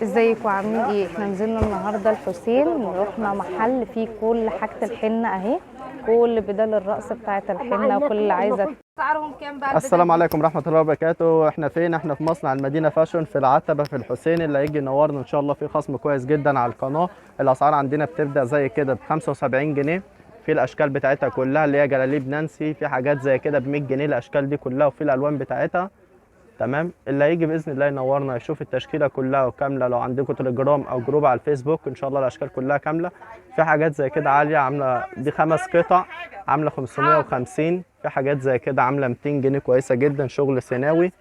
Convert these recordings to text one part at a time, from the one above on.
ازيكم عاملين ايه؟ احنا نزلنا النهارده الحسين، رحنا محل فيه كل حاجة الحنة اهي، كل بدل الرقص بتاعه الحنة وكل اللي عايزه. اسعارهم كام بقى؟ السلام عليكم ورحمة الله وبركاته. احنا فين؟ احنا في مصنع المدينة فاشون في العتبة في الحسين. اللي هيجي ينورنا ان شاء الله في خصم كويس جدا على القناة. الاسعار عندنا بتبدا زي كده ب 75 جنيه في الاشكال بتاعتها كلها، اللي هي جلاليب نانسي، في حاجات زي كده ب 100 جنيه الاشكال دي كلها وفي الالوان بتاعتها. تمام، اللي هيجي باذن الله ينورنا يشوف التشكيلة كلها وكامله. لو عندكم تليجرام او group على الفيسبوك ان شاء الله الاشكال كلها كاملة. في حاجات زي كده عالية عامله دي 5 قطع عامله 550، في حاجات زي كده عامله 200 جنيه كويسة جدا شغل سيناوي.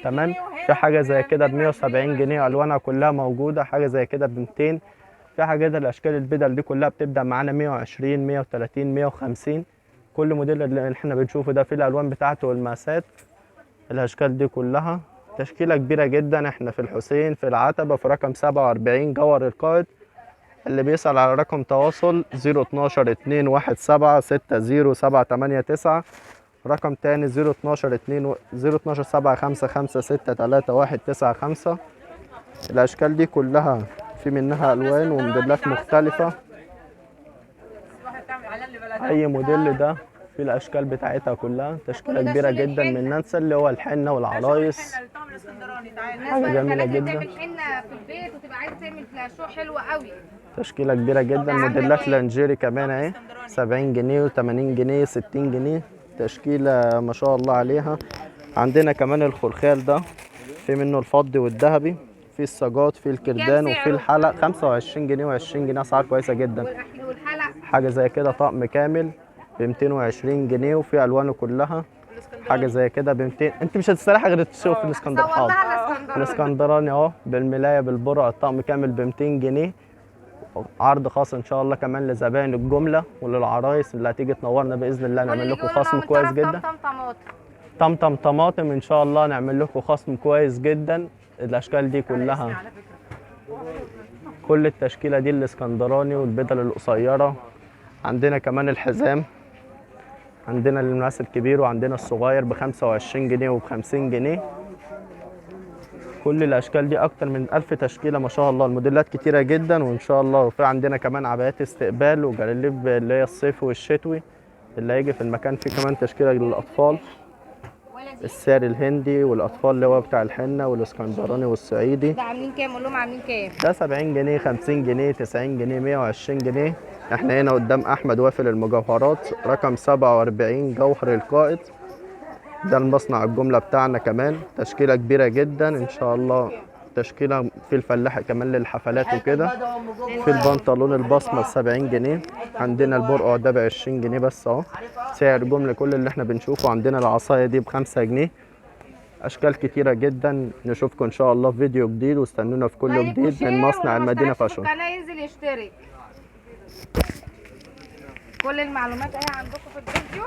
تمام، في حاجة زي كده ب 170 جنيه الوانها كلها موجودة، حاجة زي كده ب 200. في حاجات الاشكال البدل دي كلها بتبدا معانا 120 130 150. كل موديل اللي احنا بنشوفه ده في الالوان بتاعته والمقاسات. الاشكال دي كلها تشكيله كبيرة جدا. احنا في الحسين في العتبة في رقم 47 جوهر القائد. اللي بيسال على رقم تواصل 012 217 60789، رقم تاني 012 2 012 755 63195. الاشكال دي كلها في منها الوان وموديلات مختلفة. اي موديل ده في الاشكال بتاعتها كلها، تشكيله كبيرة جدا من نانسي اللي هو الحنة والعرايس. حاجة جميلة جدا. تعمل حنة في البيت وتبقى عايز تعمل show حلو قوي. تشكيله كبيرة جدا. موديلات لانجيري كمان اهي 70 جنيه و80 جنيه 60 جنيه، تشكيله ما شاء الله عليها. عندنا كمان الخلخال ده في منه الفضي والذهبي، في السجات، في الكردان، وفي الحلق 25 جنيه و20 جنيه، اسعار كويسة جدا. والحلق حاجة زي كده طقم كامل ب 220 جنيه وفي الوانه كلها. حاجة زي كده ب 200. انت مش هتستريحي غير تشوف الاسكندر. حاضر، الاسكندراني اهو بالملايه بالبرع، الطقم كامل ب 200 جنيه. عرض خاص ان شاء الله كمان لزبائن الجملة وللعرايس اللي هتيجي تنورنا باذن الله، نعمل لكم خصم كويس جدا. طمطم طماطم ان شاء الله نعمل لكم خصم كويس جدا. الاشكال دي كلها، كل التشكيلة دي الاسكندراني والبدل القصيرة. عندنا كمان الحزام، عندنا المقاس الكبير وعندنا الصغير ب 25 جنيه وب 50 جنيه. كل الاشكال دي اكتر من 1000 تشكيله ما شاء الله، الموديلات كتيرة جدا. وان شاء الله وفي عندنا كمان عبايات استقبال وجلاليب اللي هي الصيفي والشتوي اللي هيجي في المكان. في كمان تشكيله للاطفال، الساري الهندي والاطفال اللي هو بتاع الحنة والاسكندراني والصعيدي. ده عاملين كام؟ قول لهم عاملين كام؟ ده 70 جنيه 50 جنيه 90 جنيه 120 جنيه. احنا هنا قدام احمد وافل المجوهرات رقم 47 جوهر القائد. ده المصنع الجملة بتاعنا كمان، تشكيله كبيرة جدا ان شاء الله. تشكيله في الفلاحة كمان للحفلات وكده. في البنطلون البصمة ب 70 جنيه. عندنا البرقع ده ب 20 جنيه بس اهو، سعر جملة كل اللي احنا بنشوفه. عندنا العصاية دي ب 5 جنيه. اشكال كتيرة جدا. نشوفكم ان شاء الله في فيديو جديد، واستنونا في كل جديد من مصنع المدينة فاشون. القناة ينزل يشترك. كل المعلومات اهي عندكم في الفيديو.